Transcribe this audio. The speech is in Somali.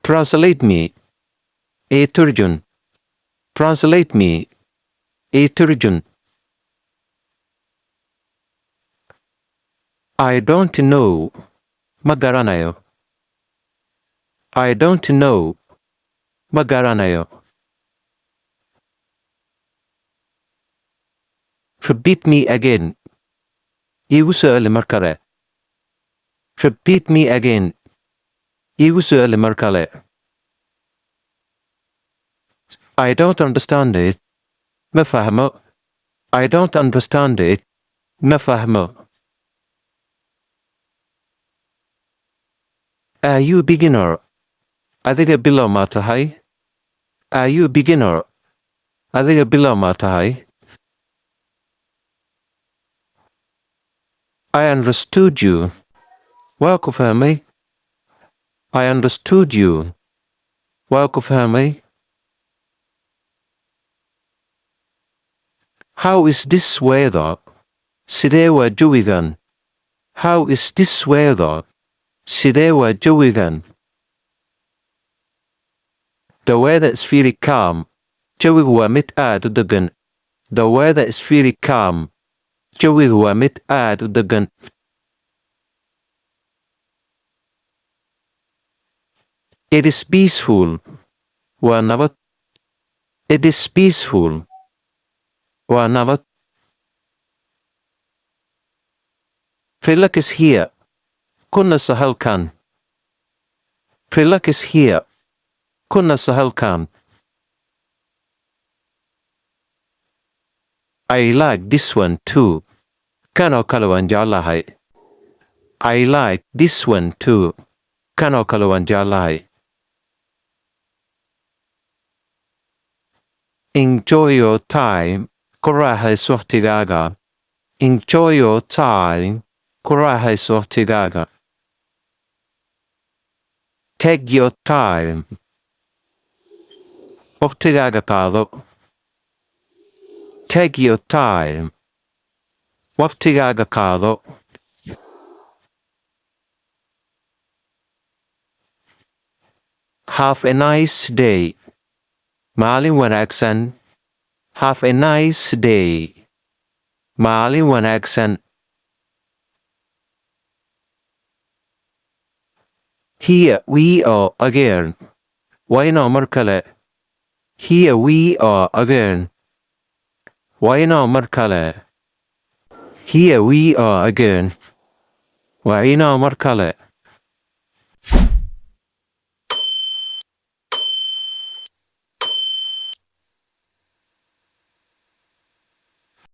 Translate me. Ii turjun. Translate me. Ii turjun. I don't know. Ma garanayo. I don't know. Ma garanayo. Repeat me again. Iigu soo celi mar kale. Repeat me again. Iigu soo celi mar kale. I don't understand it. Ma fahmo. I don't understand it. Ma fahmo. Are you beginner? Adiga bilow ma tahay? Are you beginner? Adiga bilow ma tahay? I understood you. Waa ku fahmay. I understood you. Waa ku fahmay. How is this weather? Sidee waa jawigan? How is this weather? Sidee waa jawigan? The weather is very calm. Jawigu waa mid aad u degan. The weather is very calm. Jawigu waa mid aad u degan. It is peaceful. Waa nabad. It is peaceful. Waa nabad. Relax here. Ku naso halkan. Relax here. Ku naso halkan. I like this one too. Kan oo kale waan jeclahay. I like this one too. Kan oo kale waan jeclahay. Enjoy your time. Ku raaxayso waqtigaaga. Enjoy your time. Ku raaxayso waqtigaaga. Take your time. Waqtigaaga qaado. Take your time. Waqtigaaga qaado. Have a nice day. Maalin wanaagsan. Have a nice day. Maalin wanaagsan. Here we are again. Waa inoo mar kale. Here we are again. Waa inoo mar kale. Here we are again. Waa inoo mar kale.